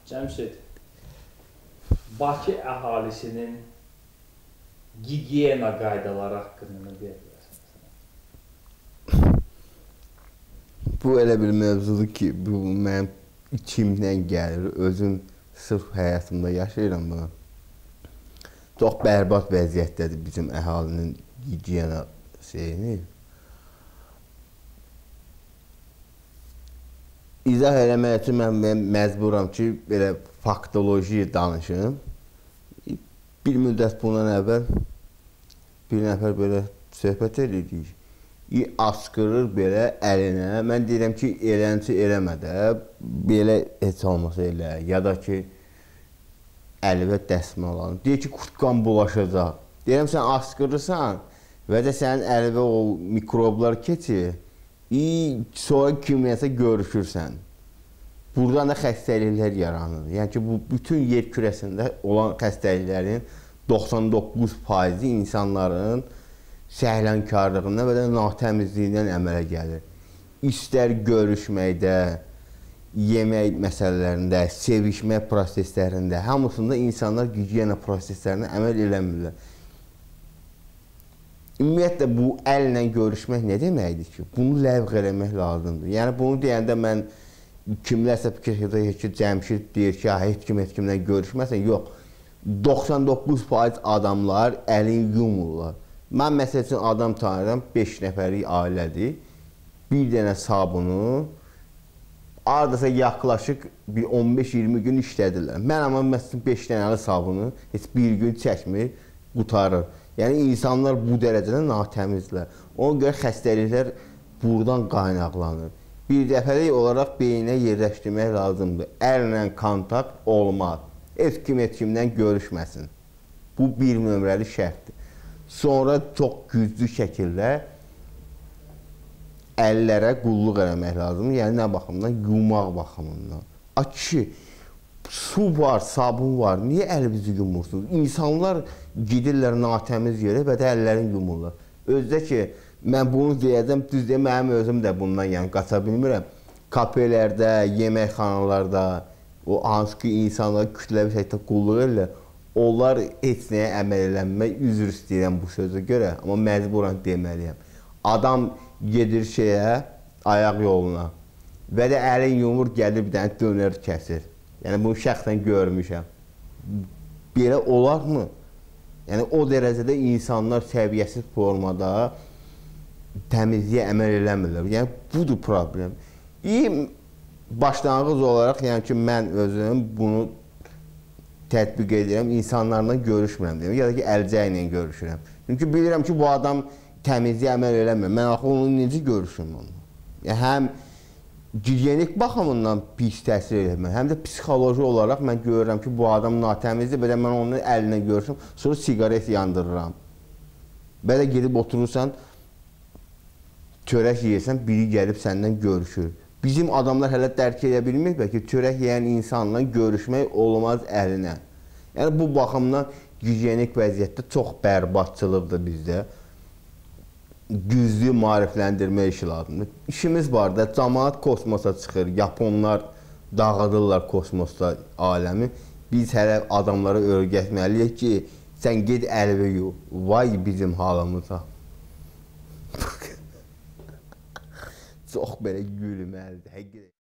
Cəmşid, Bakı əhalisinin gigiyena qaydaları haqqında nə deyə bilərsən? Bu elə bir mövzudur ki, bu mənim içimdən gəlir. Özüm sırf həyatımda yaşayıram bunu. Çox bərbad vəziyyətdədir bizim əhalinin gigiyena şeyini. İzah eləmək üçün mən məcburam ki, belə faktoloji danışım. Bir müddət bundan əvvəl bir nəfər belə söhbət edirdik. Asqırır belə əlinə. Mən deyirəm ki, elənçi eləmə də, belə heç olmasa elə. Ya da ki, əlimə dəsmal alın. Deyir ki, kurtqan bulaşacaq. Deyirəm, sən asqırırsan və də sənin əlimə o mikroblar keçir. Sonra kimləsə görüşürsən. Buradan da xəstəliklər yaranır. Yəni ki, bu bütün yer kürəsində olan xəstəliklərin 99%-i insanların səhlənkarlığından və də natəmizliyindən əmələ gəlir. İstər görüşməkdə, yemək məsələlərində, sevişmə proseslərində, hamısında insanlar gigiyena proseslərinə əməl eləmirlər. Ümumiyyətlə, bu əllə görüşmək nə deməkdir ki? Bunu ləğv eləmək lazımdır. Yəni, bunu deyəndə mən kimlərsə fikir edir ki, Cəmşid deyir ki, heç kim heç kimlə görüşməsin. Yox, 99% adamlar əlini yumurlar. Mən məsəl üçün adam tanıyıram, 5 nəfərlik ailədir. Bir dənə sabunu hardasa yaxlaşıq bir 15-20 gün işlədirlər. Mən amma məsələn 5 dənəli sabunu heç bir gün çəkmir, qurtarır. Yəni, insanlar bu dərəcədə natəmizdirlər. Ona görə xəstəliklər buradan qaynaqlanır. Bir dəfəlik olaraq beyninə yerləşdirmək lazımdır. Əllə kontakt olmaz. Heç kim heç kimdən görüşməsin. Bu bir nömrəli şərtdir. Sonra çox güclü şəkildə əllərə qulluq eləmək lazımdır. Yəni, nə baxımdan? Yumaq baxımından. A kişi, su var, sabun var, niyə əlinizi yumursunuz? İnsanlar gedirlər natəmiz yerə və də əllərini yumurlar. Özdə ki, mən bunu deyəcəm, düz deyəm, mənim özüm də bundan yəni qaça bilmirəm. Kafelərdə, yeməkxanalarda, o hansı ki insanlar kütləvi şəkildə qulluq edirlər, onlar heç nəyə əməl eləmək, üzr istəyirəm bu sözə görə, amma məcburan deməliyəm. Adam gedir şeyə, ayaq yoluna və də əlin yumur, gəlir bir dənə dönər kəsir. Yəni, bunu şəxsən görmüşəm. Belə olarmı? Yəni, o dərəcədə insanlar səviyyəsiz formada təmizliyə əməl eləmirlər. Yəni, budur problem. Başlanğıc olaraq, yəni ki, mən özüm bunu tətbiq edirəm, insanlarla görüşmürəm deyim, ya da ki, əlcə ilə görüşürəm. Çünki bilirəm ki, bu adam təmizliyə əməl eləmir. Mən axı onu necə görüşüm onu? Yəni, həm gigiyenik baxımından pis təsir edir, həm də psixoloji olaraq mən görürəm ki, bu adam natəmizdir, belə mən onun əlinə görüşüm, sonra siqaret yandırıram. Belə gedib oturursan, çörək yeyirsən, biri gəlib səndən görüşür. Bizim adamlar hələ dərk edə bilmir ki, çörək yeyən insanla görüşmək olmaz əlinə. Yəni, bu baxımdan gigiyenik vəziyyətdə çox bərbadçılıqdır bizdə. Güclü maarifləndirmə işi lazımdır. İşimiz var da, camaat kosmosa çıxır, yaponlar dağıdırlar kosmosda aləmi. Biz hələ adamlara öyrətməliyik ki, sən ged əlini yu, vay bizim halımıza. Çox belə gülməlidir, həqiqətən.